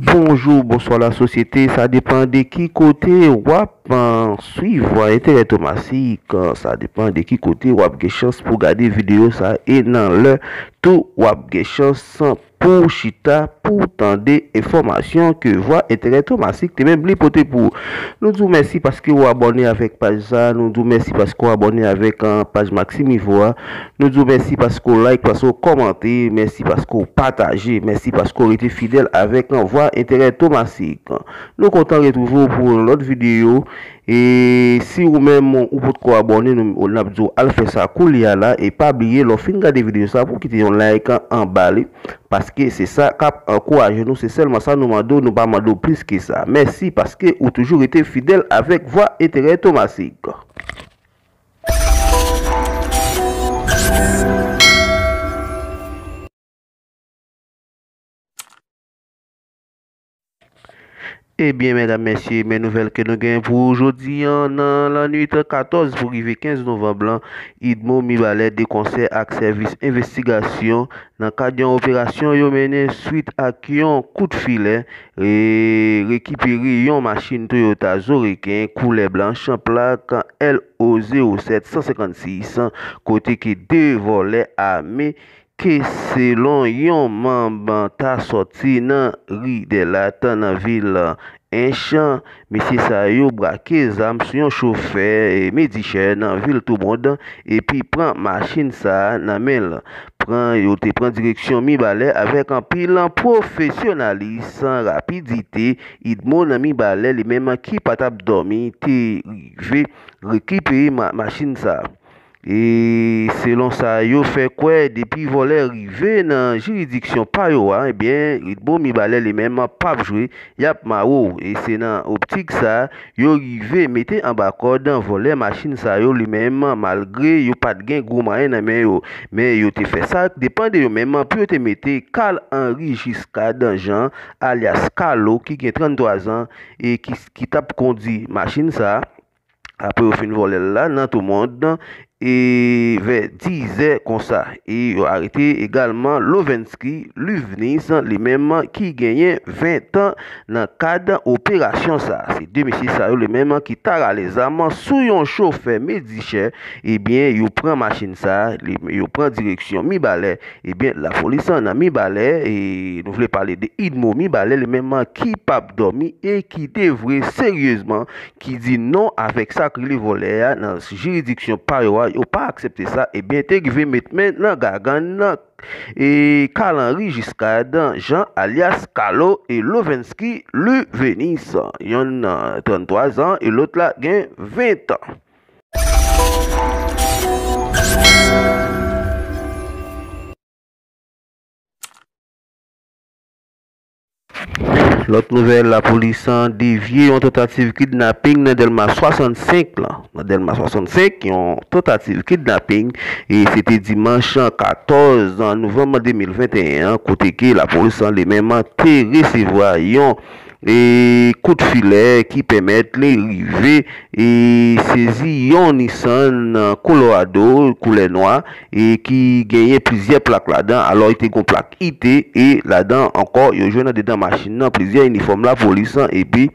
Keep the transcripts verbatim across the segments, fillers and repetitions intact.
Bonjou, bonswa lasosyete, sa depann de ki kote w ap, eh, swiv Enterè Tomasik, eh, sa depann de ki kote w ap gen chans pou gade videyo sa, e nan lè tou w ap gen chans pou chita pou tande enfòmasyon ke Vwa Enterè Tomasik te menm li pote pou ou. Nou di w mèsi paske w abòne avèk paj sa, nou di w mèsi paske w abòne avèk, eh, paj Maxime Ivo a. Nou di w mèsi paske w like, paske w kòmante, mèsi paske w pataje, mèsi paske w rete fidèl avèk, eh, Vwa Enterè Tomasik. Nou kontan retwouve w pou yon lòt videyo. E si ou menm ou potko abòne, nou, n ap di w al fè sa koulye a la. E pa bliye, lè w fin gade videyo sa, pou w kite yon like anba li, paske se sa k ap ankouraje nou. Se sèlman sa nou mande w, nou pa mande w plis ke sa. Mèsi paske ou toujou rete fidèl avèk Vwa Enterè Tomasik. Ebyen, medam, mesye, men nouvèl ke nou gen pou jodi an, nan lannwit katòz pou rive kenz novanm lan, Idmo Mibalè de konsè ak sèvis envestigasyon nan kad yon operasyon yo mennen swit ak yon kout filè, e rekipere yon machin Toyota Zorekin koulè blanch, plak L O zewo sèt san senkannsis, kote ke de vòlè ame ke selon yon manm ta sòti nan ri Dèlat nan vil Ench. Mesye sa yo brake zam sou yon chofè, e, Medichè nan vil Toubon epi pran machin sa a nan men l. Pran, yo te pran direksyon Mibalè avèk anpil pwofesyonalis, rapidite. Idmo nan Mibalè li menm ki pa t ap dòmi te rive rekipere ma-, machin sa a. E selon sa yo fè kwè, depi vòlè rive nan jiridiksyon pa yo a, ebyen, Idmo Mibalè li menm p ap jwe, y ap mare w. E se nan optik sa a, yo rive mete anba kòd vòlè machin sa yo li menm, malgre yo pa t gen gwo mwayen nan men yo. Men yo te fè sa k depann de yo menm pou yo te mete Carl Henry Giscard Jean, alyas Carlo, ki gen tranntwa zan e ki, ki t ap kondi machin sa a. Apre yo fin vòlè l la nan Toubon, e vè dizè konsa. E yo arete egalman Lovensky Luvnis, li menm ki genyen ven tan nan kad operasyon sa a. Se de mesye sa yo li menm ki ta rale zam sou yon chofè Medichè. Ebyen, yo pran machin sa a, li, yo pran direksyon Mibalè. Ebyen, lapolis nan Mibalè, e nou vle pale de Idmo Mibalè, li menm ki p ap dòmi e ki devwe seryezman, ki di non avèk sa k rele vòlè a nan jiridiksyon pa yo a, yo pa aksepte sa, ebyen, te rive met men nan gagann e Carl Henry Giscard Jean alyas Carlo e Lovensky Luvnis. Yonn, eh, tranntwa zan e lòt la gen ven tan. Lòt nouvèl, lapolis an devye yon tantativ kidnaping nan Dèlma swasannsenk lan. Nan Dèlma swasannsenk, yon tantativ kidnaping, e se te dimanch katòz novanm de mil venteyen an, kote ke lapolis an li menm te resevwa yon, e, kout filè ki pèmèt li rive, e, sezi yon Nissan Colorado koulè nwa, e ki genyen plizyè plak ladan. Alò, li te gon plak I T, e ladan ankò, yo jwenn andedan machin nan plizyè inifòm lapolis, epi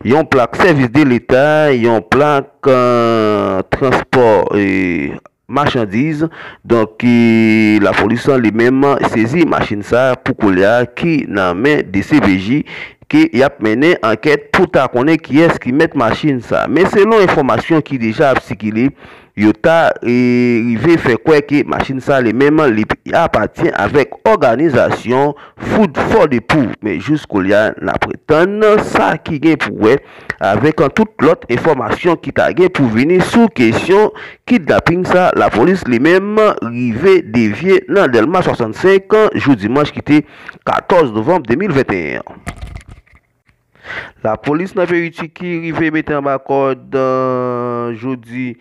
yon plak sèvis de leta, yon plak, eh, transpò, eh, machandiz. Donk, eh, lapolis lan li menm sezi machin sa pou koulye a ki nan men D C P J, ke y ap mennen ankèt pou ta konnen kiyès ki mèt machin sa. Men selon enfòmasyon ki deja ap sikile, yo ta, eh, rive fè kwè ke machin sa li menm li apatyen avèk òganizasyon Food for the Poor. Men jis koulye a, n ap tann sa ki gen pou wè avèk tout lòt enfòmasyon ki ta gen pou vini sou kesyon kidnaping sa, lapolis li menm rive devye nan Dèlma swasannsenk, jou dimanch ki te katòz novanm de mil venteyen an. Lapolis nan peyi Tiki rive mete anba kòd, eh, jodi,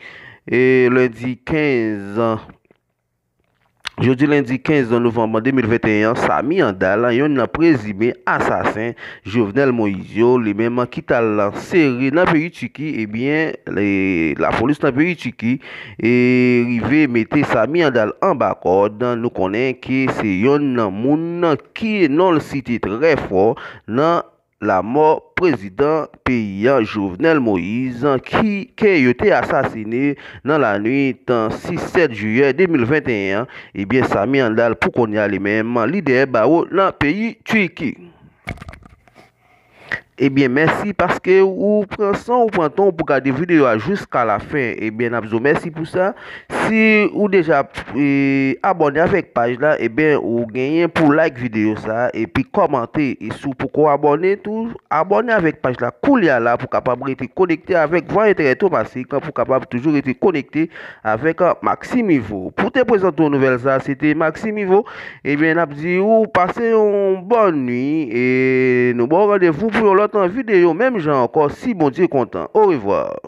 e lendi kenz, Jodi lendi kenz novanm de mil venteyen an, Samy Handal, yonn nan prezime asasen Jovenel Moïse yo, li menm ki t al sere nan peyi Tiki, ebyen, lapolis nan peyi Tiki e rive mete Samy Handal anba kòd. Nou konnen ke se yonn nan moun ki non l site trè fò nan lanmò prezidan peyi a, Jovenel Moïse, ki ke yo te asasine nan lannuit sis sèt jiyè de mil venteyen an. Ebyen, Samy Handal, pou kounye a, li menm, li dèyè bawo nan peyi Tiki. Ebyen, mèsi paske ou pran san, ou pran tan pou gade videyo a jiska lafen. Ebyen, n ap di w mèsi pou sa. Si ou deja e, abòne avèk paj la, ebyen, ou genyen pou like videyo sa a epi kòmante. E si w poko abòne tou, abòne avèk paj la koulye a la pou kapab rete konekte avèk Vwa Entènèt Tomasik, pou kapab toujou rete konekte avèk Maxime Ivo. Pou te prezante w nouvèl sa a, se te Maxime Ivo. Ebyen, n ap di ou pase yon bòn nwi e nou ba w randevou pou yon lòt videyo, menm jan ankò, si Bondye kontan. Orevwa.